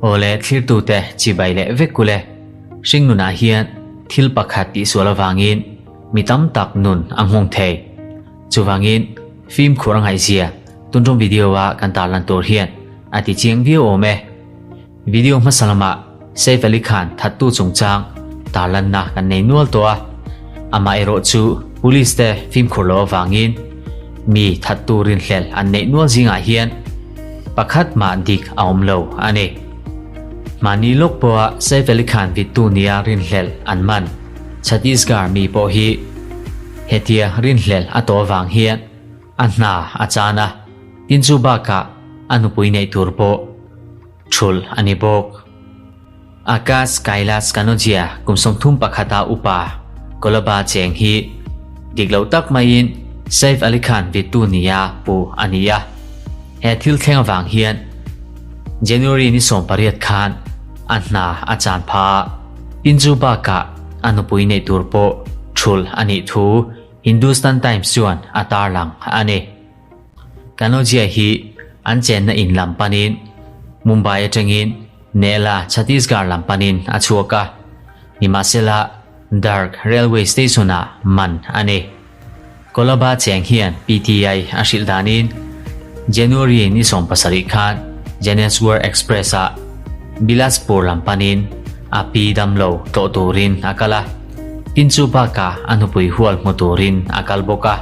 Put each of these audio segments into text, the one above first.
Awle thlirtute chibai leh vek kule hringnunah hian thil pakhat tihsual avangin mi tam tak nun a nghawng thei. Chuvangin fimkhur a ngaihzia tuntum video a kan tarlan tur hian a ti chiang viau awm e. Video hmasa lamah Saif Ali Khan thattu chungchang tarlanna kan nei nual tawh a, amaherawh chu police te fimkhur loh avangin mi thattu rinhlelh an neih nual zingah hian pakhat mah dik a awm lo a ni. Mahni lawk pawha Saif Ali Khan vittu nia rinhlelh an man Chhattisgarh mi pawh hi hetia rinhlelh a tawh avang hian a hna a chan a, tin chu bakah a nupui neih tur pawh Thulh a ni bawk. Akash Kailash Kanojia kum 31 a upa Kolaba cheng hi dik loh tak maiin Saif Ali Khan vittu nia pu a ni a. He thil thleng avang hian January ni 18 khan a hna a chan pha a, tin chu bakah a nupui neih tur pawh thulh a nih thu Hindustan Times chuan a tarlang a ni. Kanojia hi an chenna in lam panin Mumbai atangin Nela, Chhattisgarh lam panin a chhuak a, nimahsela Durg Railway Station-ah man a ni. Kolaba cheng hian PTI a hrilh danin January ni 17 khan Janeswar Express-ah Bilaspur lam panin a pi damlo tlawh turin a kal a, tin chu bakah a nupui hual hmu turin a kal bawk a.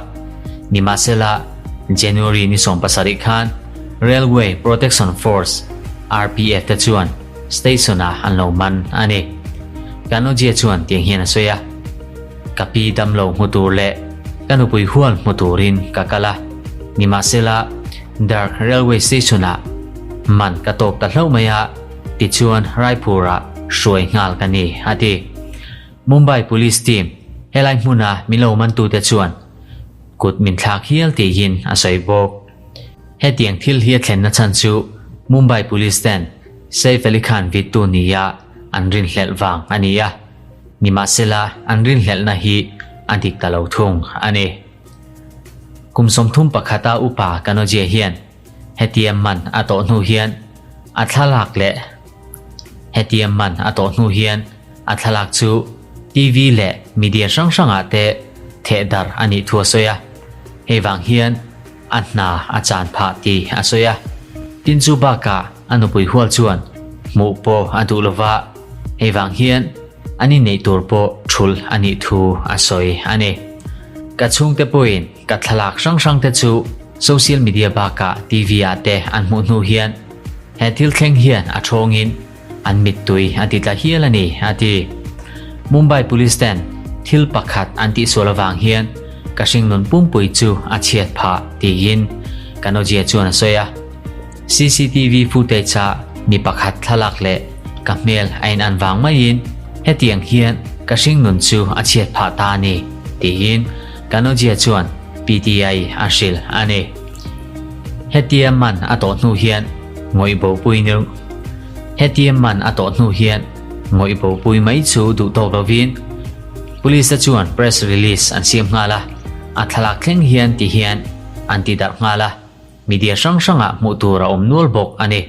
Nimahsela, January ni 17 khan Railway Protection Force, RPF, te chuan station-ah an lo man a ni. Kanojia chuan tiang hian a sawi a, Ka pi damlo hmu tur leh ka nupui hual hmu turin ka kal a. Nimahsela, Durg Railway Station-ah man ka tawk ta hlauh mai a, tichuan Raipur-ah hruai nghal ka ni, a ti. Mumbai Police team helai hmuna min lo mantute chuan kut min thlak hial tiin a sawi bawk. Hetiang thil hi a thlenna chhan chu Mumbai Police ten Saif Ali Khan vittu nia an rinhlelh vang a ni a, nimahsela an rinhlelhna hi a dik ta lo thung a ni. Kum 31 a upa Kanojia hian Hetia man a tawh hnu hian a thlalak leh Hetia man a tawh hnu hian a thlalak chu TV leh media hrang hrangah te theh darh a nih thu a sawi a, hei vang hian a hna a chan phah tih a sawi a. Tin chu bakah a nupui hual chuan hmuh pawh a duh lova, hei vang hian an inneih tur pawh thulh a nih thu a sawi a ni. Ka chhungte pawhin ka thlalak hrang hrangte chu Social media bakah TV ah te an hmuh hnu hian he thil thleng hian a thawngin an mittui a ti tla hial a ni, a ti. Mumbai Police ten thil pakhat an tihsual avang hian ka hringnun pumpui chu a chhiat phah tiin Kanojia chuan a sawi a. CCTV footage ah mi pakhat thlalak leh ka hmel a inan vang maiin hetiang hian ka hringnun chu a chhiat phah ta a ni, tiin Kanojia chuan PTI a hrilh a ni. Hetia man a tawh hnu hian ngawih bopui ni Hetia man a tawh hnu hian ngawih bopui mai chu duh tawk lovin Police te chuan press release an siam nghal a, a thlalak thleng hian ti hian an ti darh nghal a, media hrang hrangah hmuh tur a awm nual bawk a ni.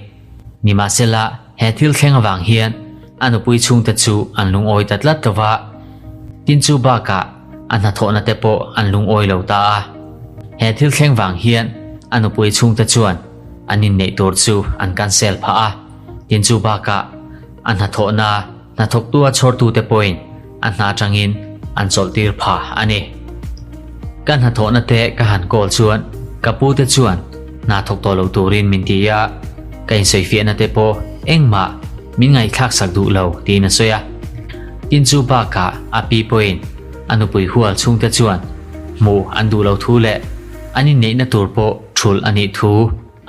Nimahsela he thil thleng avang hian a nupui chhungte chu an lungawi ta tlat lova, tin chu bakah a hnathawhna te pawh an lungawi lo ta a. He thil thleng vang hian a nupui chhungte chuan an inneih tur chu an cancel phah a, tin chu bakah a hnathawhna hnathawktu a chhawrtute pawhin a hna atangin an chawlhtir phah a ni. Ka hnathawhna te ka han call chuan ka pu te chuan hna thawk tawh lo turin min ti a, ka insawifiahna te pawh engmah min ngaihthlak sak duh lo tiin a sawi a. Tin chu bakah a pi pawhin a nupui hual chhungte chuan hmuh an duh lo thu leh an inneihna tur pawh thulh a nih thu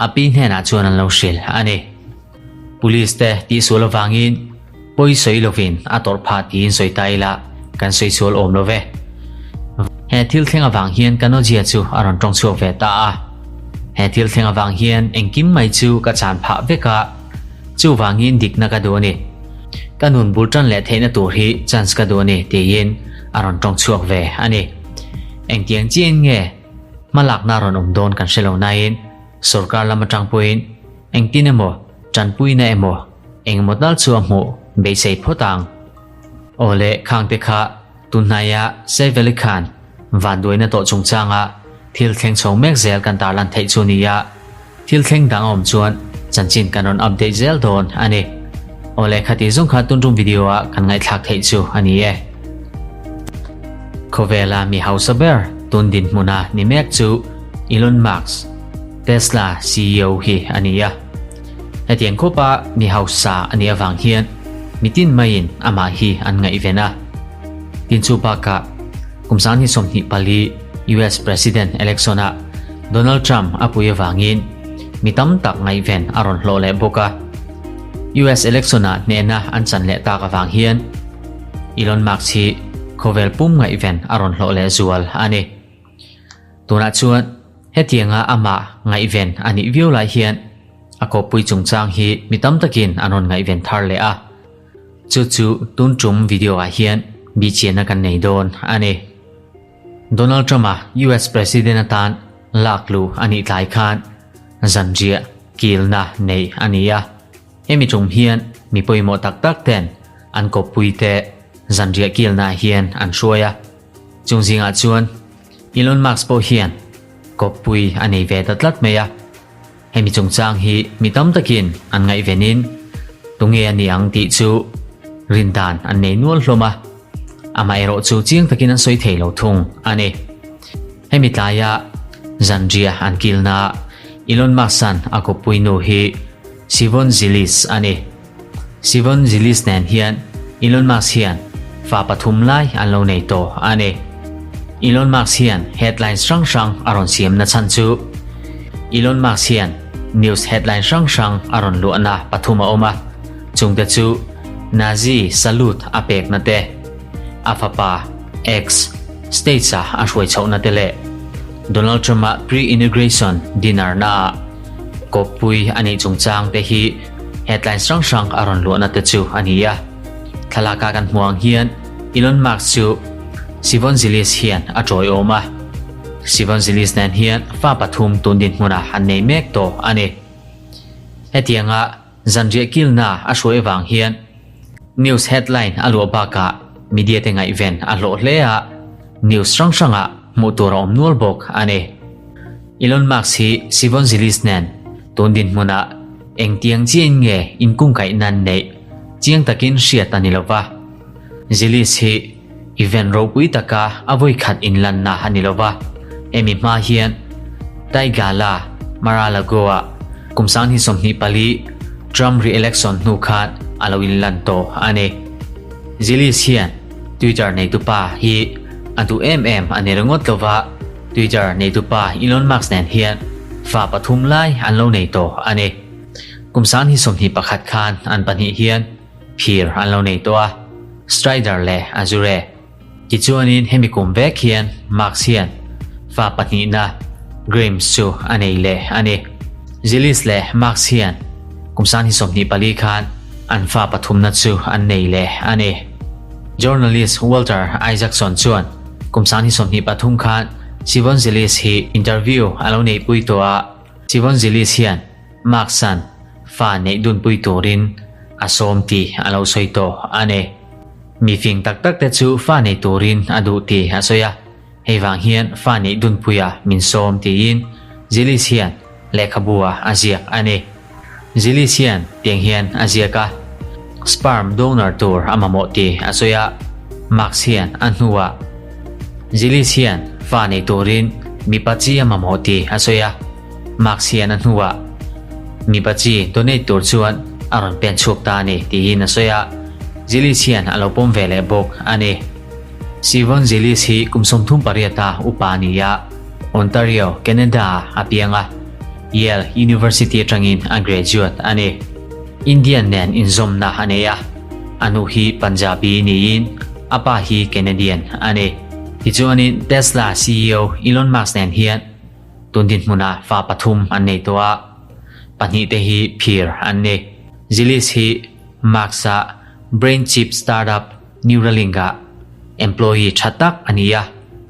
a pi hnenah chuan an lo hrilh a ni. Police te tihsual avangin pawi sawi lovin a tawrh phah tiin sawi ta ila kan sawi sual awm lo ve. He thil thleng avang hian Kanojia chu a rawn tawng chhuak ve ta a. He thil thleng avang hian engkim mai chu ka chan phah vek a, chuvangin dikna ka duh a ni. Ka nun bul tan leh theihna tur hi chance ka duh a ni tiin a rawn tawng chhuak ve a ni. Engtiang chian nge hmalakna rawn awm dawn kan hre lo nain. Sorkar lam atang pawhin engtin emaw tanpuina emaw engemaw tal chu a hmuh beisei phawt ang. Aw le khangte kha tunhnaia Saif Ali Khan vanduaina tawh chungchanga thil thleng chho mek zel kan tarlan theih chu ni a, thil thleng dang a awm chuan chanchin kan rawn update zel dawn a ni. Aw le khati zawng kha tun tum video ah kan ngaihthlak theih chu a ni e. Khawvela mi hausa ber tun dinhmuna ni mek chu Elon Musk, Tesla ceo hi a ni a. Hetiang khawpa mi hausa a nih avang hian mitin maiin amah hi an ngaihven a. Tin chu bakah kum 2024 US President election-ah Donald Trump a pui avangin mi tam tak ngaihven a rawn hlawh leh bawk a. US election-ah hnehna an chan leh tak avang hian Elon Musk hi khawvel pum ngaihven a rawn hlawh leh zual a ni. Tunah chuan hetianga amah ngaihven a nih viau lai hian a kawppui chungchang hi mi tam takin an rawn ngaihven thar leh a. Chu chu tun tum video ah hian bihchianna kan nei dawn a ni. Donald Trump-a US President atan lak luh a nih tlai khan zanriah kilna neih a ni a. Hemi tum hian mi pawimawh tak tak ten an kawppui te zanriah kilna hian an hruai a. Chung zingah chuan Elon Musk pawh hian kawppui a nei ve ta tlat mai a. Hemi chungchang hi mi tam takin an ngaihvenin tunge a ni ang tih chu rindan an nei nual hlawm a, amaherawh chu chiang takin an sawi thei lo thung a ni. Hemi tlaia zanriah an kilna Elon Musk-a'n a kawppui nu hi Shivon Zilis a ni. Shivon Zilis nen hian Elon Musk hian fa pathum lai an lo nei tawh a ni. Elon Musk hian headlines hrang hrang a rawn siam na chhan chu Elon Musk hian news headline hrang hrang a rawn luahna pathum a awm a, chungte chu Nazi salute a pekna te, a fapa X stage-a a hruai chhohna te leh Donald Trump-a pre-inauguration dinner naah Kawppui a nih chungchang te hi headlines hrang hrang a rawn luahna te chu a ni a. Thlalaka kan hmuh ang hian Elon Musk chu Shivon Zilis hian a tawiawm a. Shivon Zilis nen hian fa pathum tun dinhmunah an nei mek tawh a ni. Hetianga zanriah kilna a hruai avang hian news headline a luah bakah media te ngaihven a hlawh hle a, news hrang hrangah hmuh tur a awm nual bawk a ni. Elon Musk hi Shivon Zilis nen tun dinhmunah engtiang chiahin nge inkungkaih nan neih chiang takin hriat a ni lo va. Zilis hi event ropui taka a vawikhat inlanna a ni lo va, hemi hma hian Taigala, Mar-a-Lago-ah kum 2024 Trump re-election hnu khan a lo inlan tawh a ni. Zilis hian Twitter neitupa hi a duh em em a ni ringawt lo va, Twitter neitupa Elon Musk nen hian fa pathum lai an lo nei tawh a ni. Kum 2021 khan an pahnih hian phir an lo nei tawh a, Strider leh Azure. Tichuanin hemi kum vek hian Musk hian fa pahnihna Grimes chu a nei leh a ni. Zilis leh Musk hian kum 2024 khan an fa pathumna chu an nei leh a ni. Journalist Walter Isaacson chuan kum 2023 khan Shivon Zilis hi interview a lo neihpui tawh a, Shivon Zilis hian Musk-a'n fa neih dunpui turin a sawm tih a lo sawi tawh a ni. Mi fing tak tak te chu fa nei turin a duh tih a sawi a, hei vang hian fa neih dunpuia min sawm tiin Zilis hian lehkhabu ah a ziak a ni. Zilis hian tiang hian a ziak a, sperm donor tur a mamawh tih a sawi a, Musk hian a hnuah Zilis hian fa nei turin mipa chi a mamawh tih a sawi a, Musk hian a hnuah mipa chi donate tur chuan a rawn pen chhuak ta a ni tiin a sawi a, Zilis hian a lo pawm ve leh bawk a ni. Shivon Zilis hi kum 38 a upa a ni a, Ontario, Canada-ah a piang a. Yale University atangin a graduate a ni. Indian nen inzawmna a nei a, a nu hi Punjabi niin a pa hi Canadian a ni. Tichuanin Tesla ceo Elon Musk nen hian tun dinhmunah fa pathum an nei tawh a, pahnih te hi phir an ni. Zilis hi Musk-a brain chip startup Neuralink-ah employee tha tak a ni a,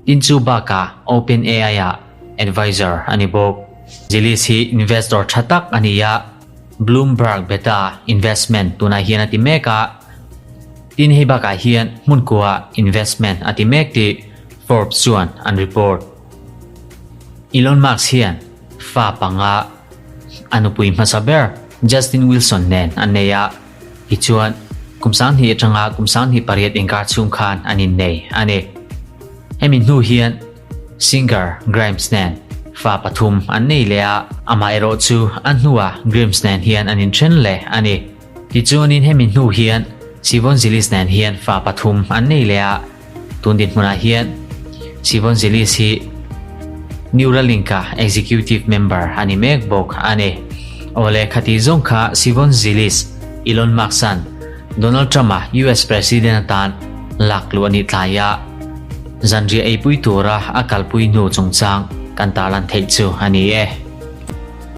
tin chu bakah OpenAI-ah advisor a ni bawk. Zilis hi investor tha tak a ni a, Bloomberg Beta Investment tunah hian a ti mek a, tin hei bakah hian hmun kuah investment a ti mek tih Forbes chuan an report. Elon Musk hian fa panga a nupui hmasa ber Justin Wilson nen an nei a, tichuan kum 2000 atanga kum 2008 inkar chhung khan an innei a ni. Hemi hnu hian Singer Grimes nen fa pathum an nei leh a, amaherawhchu a hnuah Grimes nen hian an inthen leh a ni. Tichuanin hemi hnu hian Shivon Zilis nen hian fa pathum an nei leh a, tun dinhmunah hian Shivon Zilis hi Neuralink-a executive member a ni mek bawk a ni. Awle khati zawng kha Shivon Zilis, Elon Musk-a'n Donald Trump-a US President atan lak luh a nih tlai a, zanriah eipui tura a kalpui hnu chungchang kan tarlan theih chu a ni e.